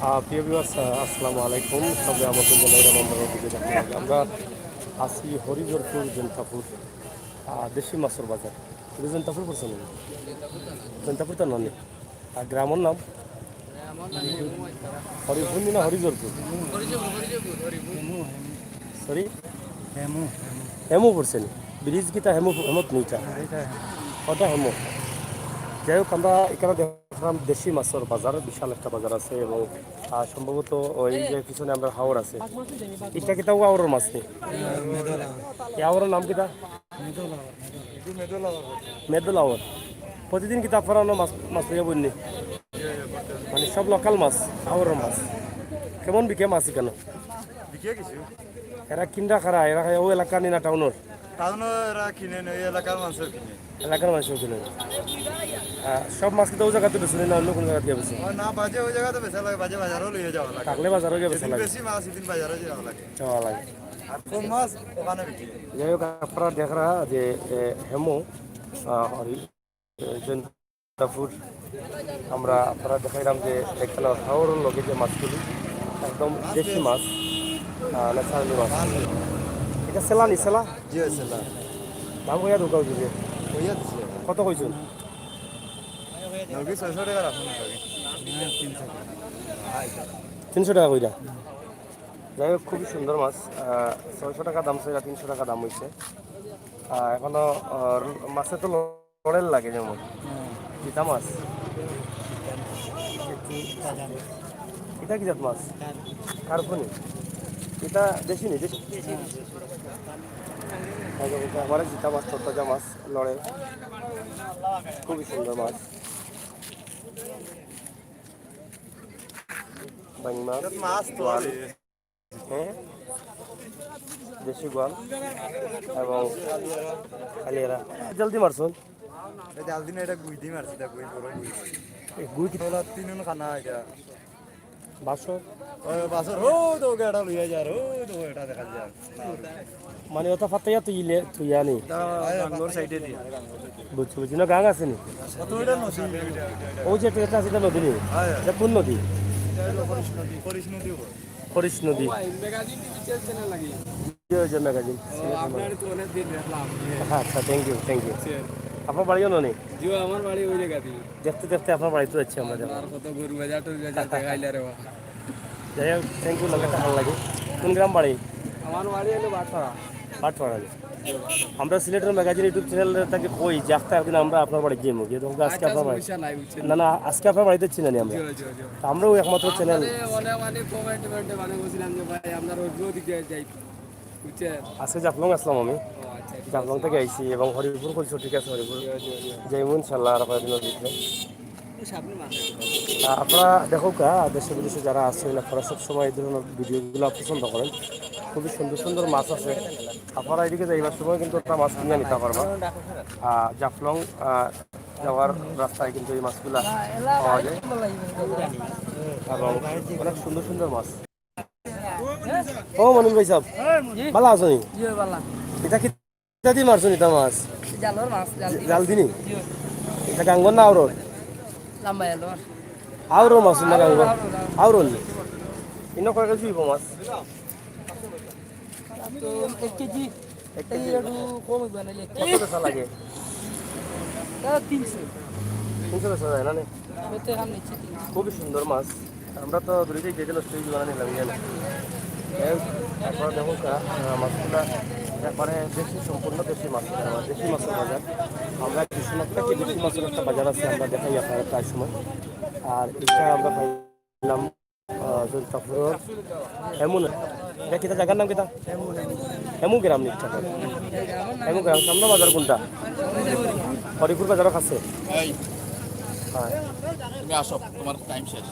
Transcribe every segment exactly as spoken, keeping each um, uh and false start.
আহ, প্রিয় ভিউয়ার্স, আহ, আসসালামু আলাইকুম। সবে আমন্ত্রণ জানাই রমজান মাসের দিকে দেখতে হবে। আমরা আছি হরিজরপুর জৈন্তাপুর, আহ, দেশি মাছর বাজার। এটা জৈন্তাপুর পড়ছে না? জৈন্তাপুর তো নানি। আর গ্রামর নাম? হরিপুর না হরিজরপুর? সরি? হেমু, হেমু। হেমু পড়ছে নি? ব্রিজ কিতা হেমু, হেমুত নিটা? হ্যাঁ, এটা হেমু। ওটা হেমু। যাই হোক, আমরা এখানে দেখলাম দেশি মাছর বাজার, বিশাল একটা বাজার আছে এবং, আহ, সম্ভবত ওই যে পিছনে আমরা হাওর আছে। এটা কিতা ও হাওরর মাছ নি? মেদলা। এই হাওরর নাম কিতা? মেদলা, মেদলা। মেদলা হাওর। প্রতিদিন কিতা আপনারা মাছ, মাছ লইয়া বইন নি? মানে সব লোকাল মাছ, হাওরর মাছ। কেমন বিকে মাছ এখানে? বিকে কিছু। এরা কিনরা খারা, এরা খায় ও এলাকা নি না টাউনর? টাউনও এরা কিনে নি, ওই এলাকার মানুষও কিনে। এলাকার মানুষও কিনে। আহ, সব মাছ কিতা ও জাগাত বেচে নি না অন্য কোনো জাগাত গিয়া বেচে? ও না, বাজে ওই জাগাত বেচা লাগে, বাজে বাজারও লইয়া যাওয়া লাগে। থাকলে বাজারও গিয়া বেচা যেদিন লাগে। বেশি মাছ, সেদিন বাজারও যাওয়া লাগে। যাওয়া লাগে। আর কম মাছ ওখানে বিক্রি। যাই হোক, আপনারা দেখরা যে, এ, হেমু, আহ, হরি-, এ, জৈন্তাপুর, আমরা আপনারা দেখাইলাম যে এখানে হাওরর লগে যে মাছগুলি, একদম দেশি মাছ, আহ, ন্যাচারালি মাছ। এটা সেলা নি, সেলা? জি, সেলা। দাম কইয়া দোকান দিবে। কইয়া দিছে। কত কইছইন? নবী ছয়শো টাকা রাখুন। তিনশো টাকা কইরা। যাই হোক, খুবই সুন্দর মাছ। আহ, ছয়শো টাকা দাম চাইরা, তিনশো টাকা দাম হইছে। আহ, এখনো, আহ, মাছে তো লড়ের লাগে যেমন। হ্যাঁ। জিতা মাছ। এটা কি জাত মাছ? কার্প। কার্প নি? এটা দেশি নি, দেশি? দেশি। একবারে জিতা মাছ, তরতাজা মাছ, লড়ের। খুবই সুন্দর মাছ। বাইং মাছ, মাছ তো বোয়াল। হ্যাঁ, দেশি বোয়াল এবং কালিয়ারা। জাল দি মারছইন? এটা জাল দি না, এটা গুই দি মারছি, এটা গুই, বড় গুই। এই গুই কি? ওলা তিন খানা এটা। বাসর? ওই বাসর, ও তো ওকে এটা লইয়া যার, ও তো এটা দেখা যায়। মানে ওটা ফাতাইয়া তুই ইলে, তুই আনি? এটা গাঙ্গর সাইডে দিয়ে। বুঝছি, বুঝছি। না, গাং আছে নি? কত এটা নদী? ওই যে ট্রেনটা আছে, এটা নদী নি? হ্যাঁ। এটা কোন নদী? এটা হলো খরিশ নদী। খরিশ নদী ওপর। খরিশ নদী। ও ভাই, ম্যাগাজিন টিভি চ্যানেল নাকি? জি, ওই যে ম্যাগাজিন। ও, আপনার তো অনেক দিন দেখলাম। আচ্ছা, thank you, thank you। আপনার বাড়িও ননি? জি, আমার বাড়ি ওই জায়গাতেই। দেখতে দেখতে আপনার বাড়িতে যাচ্ছি আমরা। আর কত গরু বাজার টরু বাজার দেখাইলে রে বাবা। যাই হোক, thank you, লগে থাকার লাগি। কোন গ্রাম বাড়ি? আমার বাড়ি হলো বাটপাড়া। বাটপাড়া। আমরা সিলেটের ম্যাগাজিন YouTube চ্যানেল থাকি কই যে একটা একদিন আমরা আপনার বাড়ি যাইমু, কিন্তু আজকে আচ্ছা, আপনার বাড়ি সমস্যা নাই, বুঝছেন। না, না, আজকে আপনার বাড়িতে যাচ্ছি না নি আমরা। জি, জি, জি। তো আমরাও একমাত্র চ্যানেল। মানে, মানে, কমেন্ট, কমেন্টে মানে বলছিলাম যে ভাই, আমরা রোজ রোজ দিকে যাই, বুঝছেন? আজকে জাফলং আসলাম আমি। ও, আচ্ছা, ঠিক জাফলং আছে। থেকে আইছি এবং হরিপুর কইছো, ঠিক আছে, হরিপুর। জি, জি, জি। যাইমু ইনশাআল্লাহ আর কয়েকদিনের ভিতরে। আহ, আপনারা দেখো কা, দেশে বিদেশে যারা আছেন, আপনারা সবসময় এই ধরনের ভিডিওগুলো পছন্দ করেন। খুবই সুন্দর সুন্দর মাছ আছে। আপনারা এদিকে যাইবার সময় কিন্তু একটা মাছ কিনে নিতে পারবা। আহ, জাফলং, আহ, যাওয়ার রাস্তায় কিন্তু এই মাছগুলা পাওয়া যায় এবং অনেক সুন্দর সুন্দর মাছ। ও মনির ভাই সাহেব, জি। ভালা আছো নি? জি, ভালা। এটা কি ইটা দি মারছো নি ইটা মাছ? জালর মাছ, জাল দি। জাল দি নি? জি। ইটা গাঙ্গর না আওরর? লাম্বা জালর। আওরর মাছ না গাঙ্গর? আওরর, আওরর। আওরর নি? ইনো কয় কেজি অইবো মাছ? তো এক কেজি। এক কেজি। এই একটু কম অইবো না, এক কেজি। কত বেচা লাগে? দাদা, তিনশো। তিনশো বেচা যায় না নি? ওতে এখন নিচ্ছি তিনশো। খুবই সুন্দর মাছ। আমরা তো দূরে থেকে যেতে নষ্ট হয়ে যাবে না, নিলাম গিয়ে না। এই, আপনারা দেখো কা-, আহ, মাছগুলা একবারে দেশি, সম্পূর্ণ দেশি মাছ, আহ, দেশি মাছের বাজার। আমরা বিশ্বনাথ থেকে দেশি মাছের একটা বাজার আছে, আমরা দেখাই আপনারা প্রায় সময়। আর এটা আমরা পাইলাম, আহ, জৈন্তাপুরর হেমু না? এটা কিতা জায়গার নাম কিতা? হেমু গ্রাম নিশ্চয়। হেমু গ্রাম, সামনে বাজার কোনটা? হরিপুর বাজারর কাছে। এই, হ্যাঁ। তুমি আসো, তোমার টাইম শেষ।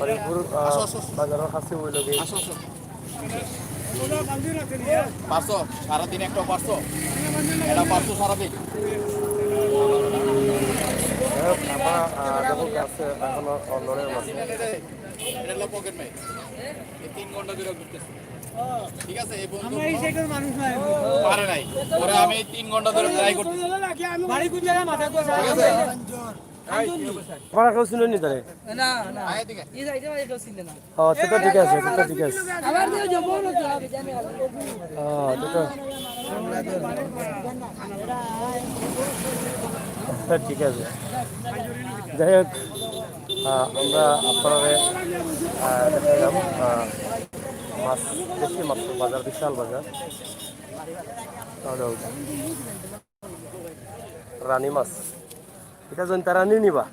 হরিপুর, আহ, আসো, আসো, আসো। বাজারর কাছে ওই লগে। আসো, আসো। পারছো? সারাদিন একটা পারছো? এটা পারছো সারাদিন? যাই হোক, আমরা, আহ, দেখো, কাছে এখনো লড়াই আছে। এটা হলো পকেট মাইর। এই তিন ঘন্টা ধরে ঘুরতেছে। ঠিক আছে, এই পর্যন্ত আমরা এই সাইডের মানুষ নাই। পারে নাই। পরে আমি তিন ঘন্টা ধরে ট্রাই করতেছি। বাড়ি কোন জায়গায়? মাথা কোথায়? ঠিক আছে? আপনারা কেউ চিনইন নি তারে? না, না। এই সাইডে ভাই কেউ চিনে না। ও, তে তো ঠিক আছে, তে তো ঠিক আছে। আবার দিয়ে জবর হতো হবে, জানি না। ও, তে তো, তে ঠিক আছে। যাই হোক, আহ, আমরা আপনারারে, আহ, দেখাইলাম, আহ, মাছ, দেশি মাছ, বাজার, বিশাল বাজার। তাহলে রানী মাছ। ইটা জৈন্তা রানী নি বা?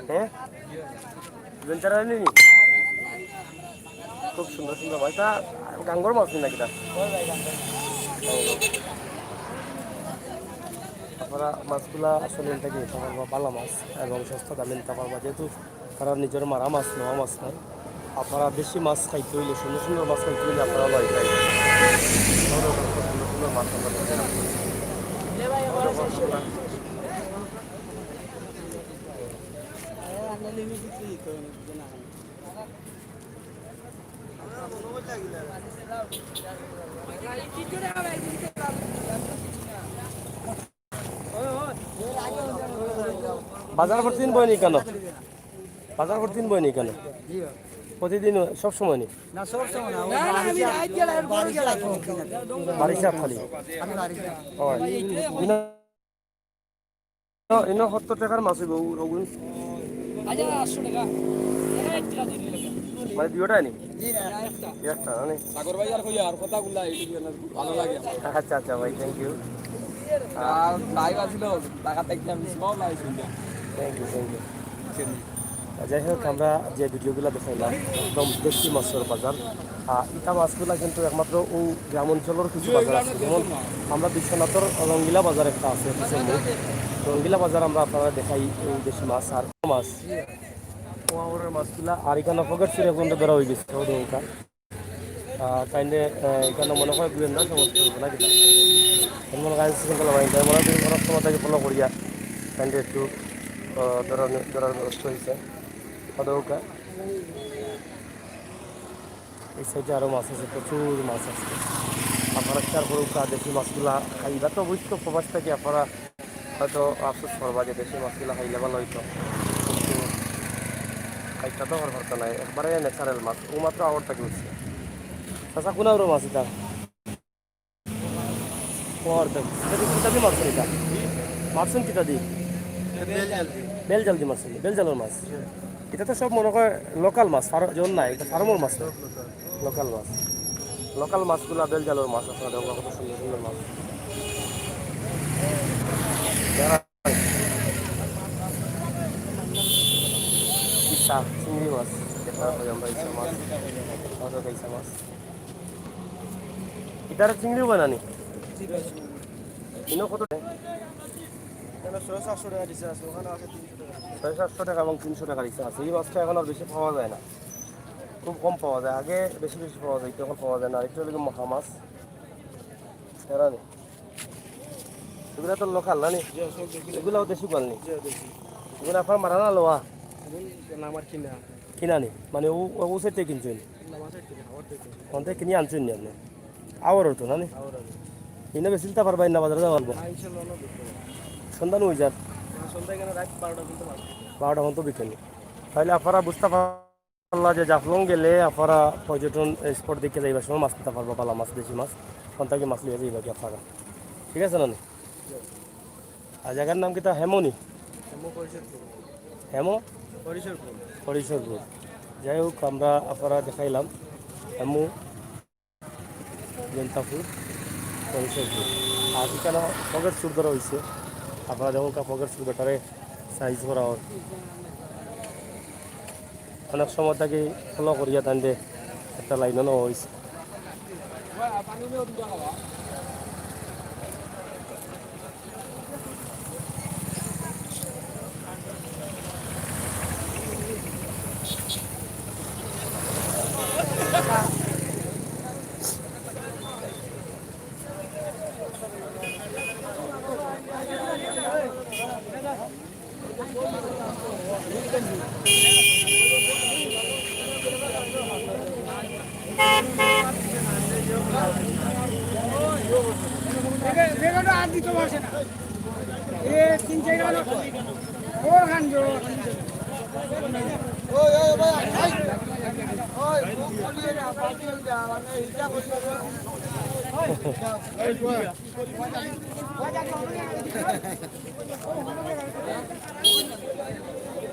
হ্যাঁ? জৈন্তা রানী নি? খুব সুন্দর সুন্দর মাছ। ইটা গাঙ্গর মাছ নি নাকি ইটা? আপনারা মাছগুলা আসলে ইটা কি, ইটা পারবা ভালা মাছ এবং সস্তা দামে নিতা পারবা, যেহেতু তারা নিজর মারা মাছ, নেওয়া মাছ নায়। আপনারা দেশি মাছ খাইতে অইলে, সুন্দর সুন্দর মাছ খাইতে অইলে আপনারা লইয়া যাইন। সুন্দর সুন্দর মাছ আমরা দেখতে পাচ্ছি। বাজার প্রতিদিন বয় নি কেন? বাজার প্রতিদিন বয় নি কেন? প্রতিদিন, সব সময় নি? না, সব সময় না। বারিশাত খালি। ও, ইনো, ইনো সত্তর টাকার মাছ অইবো, ওগুন। আচ্ছা, আটশো টাকা। মানে দুইটাই নি? একটা, মানে? সাগর ভাই আর কইয়া আর কথাগুলা, এই video না, ভালো লাগে। আচ্ছা, আচ্ছা ভাই, thank you। আর live আছিল, ঢাকা থেকে আমি সব live শুনলাম। Thank you, thank you। যাই হোক, আমরা যে ভিডিওগুলো দেখাইলাম, একদম দেশি মাছর বাজার। আর ইটা মাছগুলা কিন্তু একমাত্র ও গ্রাম অঞ্চলের কিছু বাজার আছে, যেমন আমরা বিশ্বনাথর রঙ্গিলা বাজার একটা আছে, বিশ্বনাথ রঙ্গিলা বাজার আমরা আপনারা দেখাই এই দেশি মাছ আর মাছ, ও আমার মাছগুলা। আর এখানে পকেট চুরে পর্যন্ত ধরা হয়ে গেছে, ওদের ওটা। আহ, তাইলে, আহ, এখানে মনে হয় গোয়েন্দা সমস্ত হইব না কিনা? এমন গাছ চিন্তা ভাই, তাই মনে হয় অনেক সময় তাকে ফলো করিয়া, তাইলে একটু, আহ, ধরার, ধরার ব্যবস্থা হয়েছে। কত হোক, এই সাইডে আরও মাছ আছে, প্রচুর মাছ আছে। আপনারা খেয়াল করুক, আর দেশি মাছগুলা খাইবা তো অবশ্য প্রবাস থেকে আপনারা হয়তো আফসোস করবা যে দেশি মাছগুলা খাইলে ভালো হইতো, কিন্তু খাইতে তো হওয়ার কথা নাই, একবারে ন্যাচারাল মাছ, ও মাত্র আওয়ার থেকে উঠছে। চাচা, কোন আওয়ার মাছ এটা? ও, আর দেখ, এটা কি, কিতা দি মারছেন এটা? মারছেন কিতা দি? বেল জাল দি। বেল জাল দি মারছেন, বেল জালর মাছ। এটা তো সব মনে হয় লোকাল মাছ, ফার-, জন না, এটা ফার্মর মাছ না। লোকাল মাছ। লোকাল মাছগুলা বেল জালর মাছ, আপনারা দেখো কত সুন্দর সুন্দর মাছ। ইচ্ছা, চিংড়ি মাছ, যেটা হয় আমরা ইচ্ছা মাছ, আমরা ইচ্ছা মাছ। ইতারে চিংড়িও বানানি? ইনো কত? এখানে ছয় সাতশো টাকা দিছে আছে, ওখানে আছে তিনশো টাকা। ছয় সাতশো টাকা এবং তিনশো টাকার ইচ্ছা আছে। এই মাছটা এখন আর বেশি পাওয়া যায় না, খুব কম পাওয়া যায়। আগে বেশি বেশি পাওয়া যায়, এখন পাওয়া যায় না। আর একটা হলো গিয়ে মহা মাছ, এরা নেই। এগুলা তো লোকাল না নি? জি, সব দেশি। এগুলাও দেশি মাল নি? জি, দেশি। এগুলা আপনার মারা না লোয়া? এগুলো আমার কিনা। কিনা নি? মানে ও, ও, ও সাইড থেকে কিনছেন? না, আমার সাইড থেকে, আমার থেকে। ওখান থেকে কিনে আনছেন নি আপনি? আওয়ার তো না নি? আওয়ার। ইনো বেশি নিতে পারবা, ইনো বাজারে যাওয়া লাগবো। হ্যাঁ, ইনশাল্লাহ, অন্য বিক্রি হবে। সন্ধ্যা নয় যার। না, সন্ধ্যা এখানে রাত বারোটা পর্যন্ত মারবে। বারোটা পর্যন্ত বিকেল। তাহলে আপনারা বুঝতে পারলা যে জাফলং গেলে আপনারা পর্যটন স্পট দেখে যাইবার সময় মাছ নিতে পারবা, ভালা মাছ, দেশি মাছ, কোন থেকে মাছ লিয়ে যাইবা কি আপনারা, ঠিক আছে না নি? আর জায়গার নাম কিতা? হেমনি? হেমো পরিষদপুর। হেমো? পরিষদপুর। পরিষদপুর। যাই হোক, আমরা আপনারা দেখাইলাম হেমু, জৈন্তাপুর, পরিষদপুর। আর এখানে পকেট চুর ধরা হয়েছে। আপনারা দেখুন, পকেট চুর বেটারে সাইজ করা হয়। অনেক সময় থাকি ফলো করিয়া তাইলে একটা লাইনও নেওয়া হয়েছে।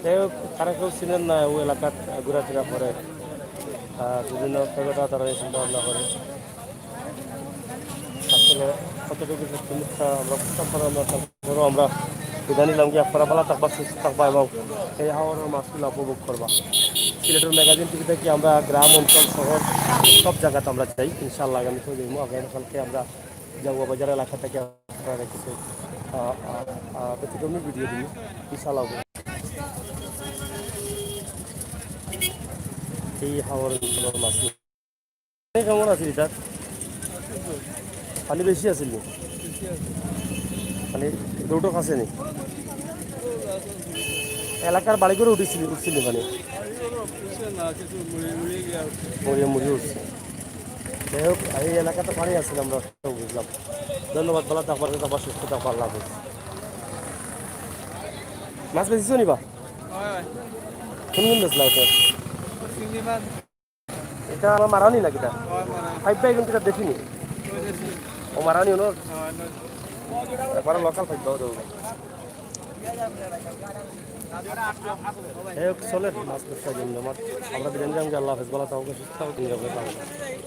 যাই হোক, তারা কেউ চিনেন না, ওই এলাকাত ঘোরাফেরা করে। আহ, বিভিন্ন ফেরোটা তারা এই চিন্তা ভাবনা করে। আসলে কতটুকু সত্য মিথ্যা আমরা বুঝতাম পারলাম না, তারপরেও আমরা বিদায় নিলাম কি, আপনারা ভালো থাকবা, সুস্থ থাকবা এবং এই হাওরের মাছগুলা উপভোগ করবা। সিলেটের ম্যাগাজিন টিভি থেকে আমরা গ্রাম অঞ্চল শহর সব জায়গাতে আমরা যাই, ইনশাআল্লাহ আগামী তো যাইবো। আগামীকালকে আমরা যাবো বাজার এলাকা থেকে আপনারা দেখেছি, আহ, আহ, আহ, ব্যতিক্রমী ভিডিও দিই, ইনশাআল্লাহ। এই হাওরের মাছ। কেমন আছিল এটা? পানি বেশি আছিল নি? মানে, রোডও কাছে নি? এলাকার বাড়িঘরও উঠছিল, উঠছিল নি পানি? মুড়িয়ে মুড়িয়ে উঠছে। যাই হোক, এই এলাকাতে পানি আছিল, আমরা সব বুঝলাম। ধন্যবাদ, ভালো থাকবা, আবার সুস্থ থাকবা, আল্লাহ হাফেজ। মাছ বেশি নি বা? কোন কোন বেচলা এটা? এটা আমার মারানি নাকি এটা? ফাইভ বাই কিন্তু এটা দেখিনি। ও মারানি হলো। একবার লোকাল ফাইভ বাই দেবো। এই চলে মাছ ব্যবসা জমজমাট। আমরা বিরিয়ানি জামকে আল্লাহ হাফেজ, ভালো থাকো, সুস্থ থাকো, দিন যাপন করো।